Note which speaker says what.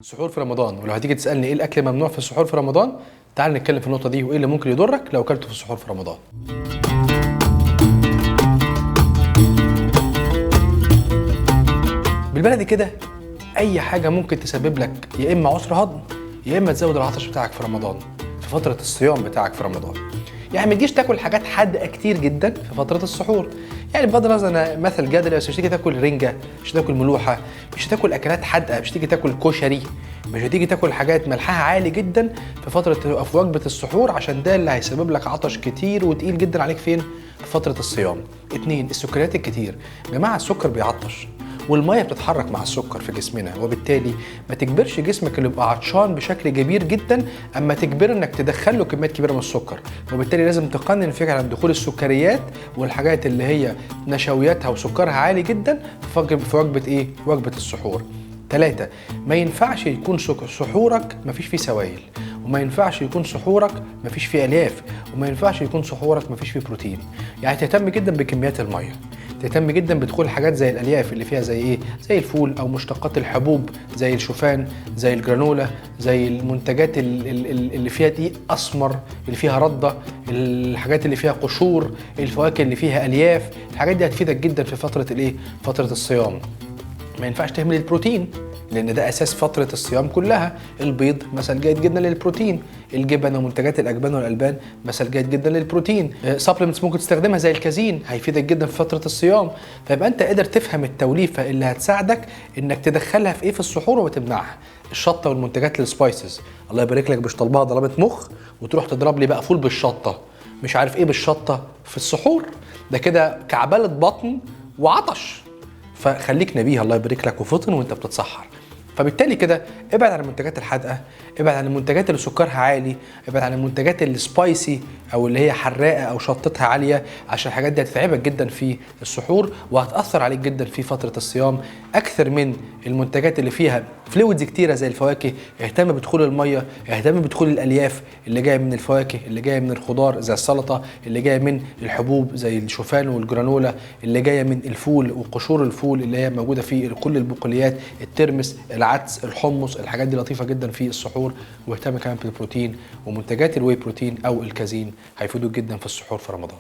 Speaker 1: السحور في رمضان، ولو هتيجي تسالني ايه الاكل ممنوع في السحور في رمضان، تعال نتكلم في النقطة دي وايه اللي ممكن يضرك لو اكلته في السحور في رمضان. بالبلدي كده اي حاجة ممكن تسبب لك يا اما عسر هضم يا اما تزود العطش بتاعك في رمضان، في فترة الصيام بتاعك في رمضان. يعني ما تجيش تاكل حاجات حادقه كتير جدا في فترة السحور. يعني بغض النظر انا مثل جدلي، بس مش تيجي تاكل رنجه، مش تاكل ملوحه، مش هتاكل اكلات حادقه، مش تيجي تاكل كشري، مش هتيجي تاكل حاجات ملحها عالي جدا في فترة في وجبة السحور، عشان ده اللي هيسبب لك عطش كتير وتقيل جدا عليك فين؟ في فترة الصيام. اتنين، السكريات الكتير. يا جماعة السكر بيعطش، والمية بتتحرك مع السكر في جسمنا، وبالتالي ما تجبرش جسمك اللي يبقى عطشان بشكل كبير جدا اما تجبره انك تدخل له كميات كبيرة من السكر، وبالتالي لازم تقنن فكرة عن دخول السكريات والحاجات اللي هي نشوياتها وسكرها عالي جدا في وجبة ايه؟ وجبة السحور. ثلاثة، ما ينفعش يكون سحورك ما فيش فيه سوائل، وما ينفعش يكون سحورك ما فيش فيه الياف، وما ينفعش يكون سحورك ما فيش فيه بروتين. يعني تهتم جدا بكميات المية، تهتم جدا بدخول حاجات زي الالياف اللي فيها زي ايه؟ زي الفول او مشتقات الحبوب زي الشوفان، زي الجرانولا، زي المنتجات اللي فيها دقيق اسمر، اللي فيها رده، الحاجات اللي فيها قشور، الفواكه اللي فيها الياف. الحاجات دي هتفيدك جدا في فترة الايه؟ فترة الصيام. ما ينفعش تهمل البروتين لان ده اساس فترة الصيام كلها. البيض مثل جيد جدا للبروتين، الجبن ومنتجات الاجبان والالبان مثل جيد جدا للبروتين، supplements ممكن تستخدمها زي الكازين هيفيدك جدا في فترة الصيام. فيبقى انت قادر تفهم التوليفه اللي هتساعدك انك تدخلها في ايه في السحور وتمنعها. الشطه والمنتجات ال spices، الله يبارك لك، مش طالبها ضربه مخ وتروح تضرب لي بقى فول بالشطه مش عارف ايه بالشطه في السحور، ده كده كعبله بطن وعطش. فخليك نبيه الله يبارك لك وفطن وانت بتتسحر. فبالتالي كده ابعد عن المنتجات الحادقه، ابعد عن المنتجات اللي سكرها عالي، ابعد عن المنتجات اللي spicy او اللي هي حراقه او شطتها عالية، عشان الحاجات دي هتتعبك جدا في السحور وهتاثر عليك جدا في فترة الصيام اكثر من المنتجات اللي فيها fluids كتيرة زي الفواكه. اهتم بدخول المية، اهتم بدخول الالياف اللي جاية من الفواكه، اللي جاية من الخضار زي السلطة، اللي جاية من الحبوب زي الشوفان والجرانولا، اللي جاية من الفول وقشور الفول اللي هي موجودة في كل البقوليات، الترمس، العدس، الحمص. الحاجات دي لطيفة جدا في السحور. واهتم كمان بالبروتين ومنتجات ال whey protein او الكازين هيفيدوك جدا في السحور في رمضان.